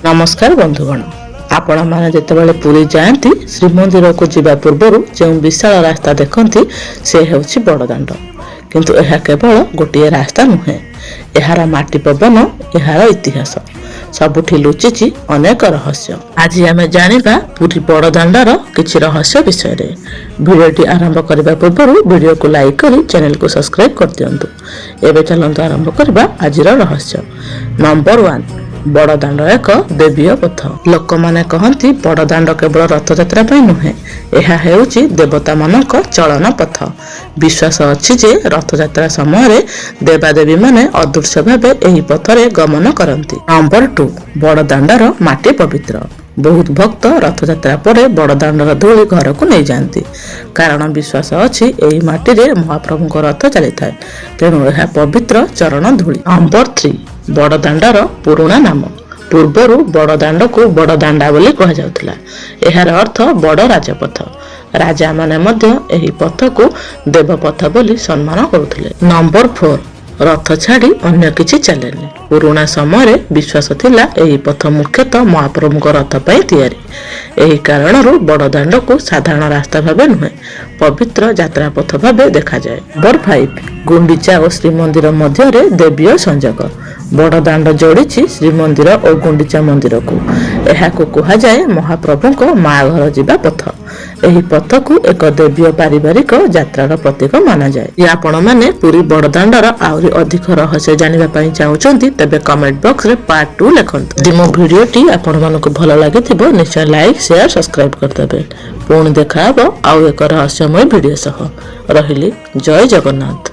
ନମସ୍କାର ବନ୍ଧୁଗଣ। ଆପଣମାନେ ଯେତେବେଳେ ପୁରୀ ଯାଆନ୍ତି, ଶ୍ରୀମନ୍ଦିରକୁ ଯିବା ପୂର୍ବରୁ ଯେଉଁ ବିଶାଳ ରାସ୍ତା ଦେଖନ୍ତି, ସେ ହେଉଛି ବଡ଼ଦାଣ୍ଡ। କିନ୍ତୁ ଏହା କେବଳ ଗୋଟିଏ ରାସ୍ତା ନୁହେଁ। ଏହାର ମାଟି, ପବନ, ଏହାର ଇତିହାସ, ସବୁଠି ଲୁଚିଛି ଅନେକ ରହସ୍ୟ। ଆଜି ଆମେ ଜାଣିବା ପୁରୀ ବଡ଼ଦାଣ୍ଡର କିଛି ରହସ୍ୟ ବିଷୟରେ। ଭିଡ଼ିଓଟି ଆରମ୍ଭ କରିବା ପୂର୍ବରୁ ଭିଡ଼ିଓକୁ ଲାଇକ୍ କରି ଚ୍ୟାନେଲକୁ ସବସ୍କ୍ରାଇବ୍ କରିଦିଅନ୍ତୁ। ଏବେ ଚାଲନ୍ତୁ ଆରମ୍ଭ କରିବା ଆଜିର ରହସ୍ୟ। ନମ୍ବର 1, ବଡ଼ଦାଣ୍ଡ ଏକ ଦେବୀୟ ପଥ। ଲୋକମାନେ କହନ୍ତି, ବଡ଼ଦାଣ୍ଡ କେବଳ ରଥଯାତ୍ରା ପାଇଁ ନୁହେଁ, ଏହା ହେଉଛି ଦେବତାମାନଙ୍କ ଚଳନ ପଥ। ବିଶ୍ୱାସ ଅଛି ଯେ ରଥଯାତ୍ରା ସମୟରେ ଦେବାଦେବୀମାନେ ଅଦୃଶ୍ୟ ଭାବେ ଏହି ପଥରେ ଗମନ କରନ୍ତି। ନମ୍ବର 2, ବଡ଼ଦାଣ୍ଡର ମାଟି ପବିତ୍ର। ବହୁତ ଭକ୍ତ ରଥଯାତ୍ରା ପରେ ବଡ଼ଦାଣ୍ଡର ଧୂଳି ଘରକୁ ନେଇଯାଆନ୍ତି, କାରଣ ବିଶ୍ୱାସ ଅଛି ଏହି ମାଟିରେ ମହାପ୍ରଭୁଙ୍କ ରଥ ଚାଲିଥାଏ। ତେଣୁ ଏହା ପବିତ୍ର ଚରଣ ଧୂଳି। ନମ୍ବର 3, ବଡ଼ଦାଣ୍ଡର ପୁରୁଣା ନାମ। ପୂର୍ବରୁ ବଡ଼ଦାଣ୍ଡକୁ ବଡ଼ଦାଣ୍ଡା ବୋଲି କୁହାଯାଉଥିଲା। ଏହାର ଅର୍ଥ ବଡ଼ ରାଜପଥ। ରାଜାମାନେ ମଧ୍ୟ ଏହି ପଥକୁ ଦେବପଥ ବୋଲି ସମ୍ମାନ କରୁଥିଲେ। ନମ୍ବର 4, ରଥ ଛାଡ଼ି ଅନ୍ୟ କିଛି ଚାଲେନି। ପୁରୁଣା ସମୟରେ ବିଶ୍ୱାସ ଥିଲା, ଏହି ପଥ ମୁଖ୍ୟତଃ ମହାପ୍ରଭୁଙ୍କ ରଥ ପାଇଁ ତିଆରି। ଏହି କାରଣରୁ ବଡ଼ଦାଣ୍ଡକୁ ସାଧାରଣ ରାସ୍ତା ଭାବେ ନୁହେଁ, ପବିତ୍ର ଯାତ୍ରା ପଥ ଭାବେ ଦେଖାଯାଏ। ନମ୍ବର 5, ଗୁଣ୍ଡିଚା ଓ ଶ୍ରୀମନ୍ଦିର ମଧ୍ୟରେ ଦେବୀୟ ସଂଯୋଗ। ବଡ଼ଦାଣ୍ଡ ଯୋଡ଼ିଛି ଶ୍ରୀମନ୍ଦିର ଓ ଗୁଣ୍ଡିଚା ମନ୍ଦିରକୁ। ଏହାକୁ କୁହାଯାଏ ମହାପ୍ରଭୁଙ୍କ ମା ଘର ଯିବା ପଥ। ଏହି ପଥକୁ ଏକ ଦେବୀୟ ପାରିବାରିକ ଯାତ୍ରାର ପ୍ରତୀକ ମାନାଯାଏ। ଯଦି ଆପଣମାନେ ପୁରୀ ବଡ଼ଦାଣ୍ଡର ଆହୁରି ଅଧିକ ରହସ୍ୟ ଜାଣିବା ପାଇଁ ଚାହୁଁଛନ୍ତି, ତେବେ କମେଣ୍ଟ ବକ୍ସରେ ପାର୍ଟ 2 ଲେଖନ୍ତୁ। ଯଦି ମୋ ଭିଡ଼ିଓଟି ଆପଣମାନଙ୍କୁ ଭଲ ଲାଗିଥିବ, ନିଶ୍ଚୟ ଲାଇକ୍, ସେୟାର, ସବସ୍କ୍ରାଇବ କରିଦେବେ। ପୁଣି ଦେଖାହବ ଆଉ ଏକ ରହସ୍ୟମୟ ଭିଡ଼ିଓ ସହ। ରହିଲି, ଜୟ ଜଗନ୍ନାଥ।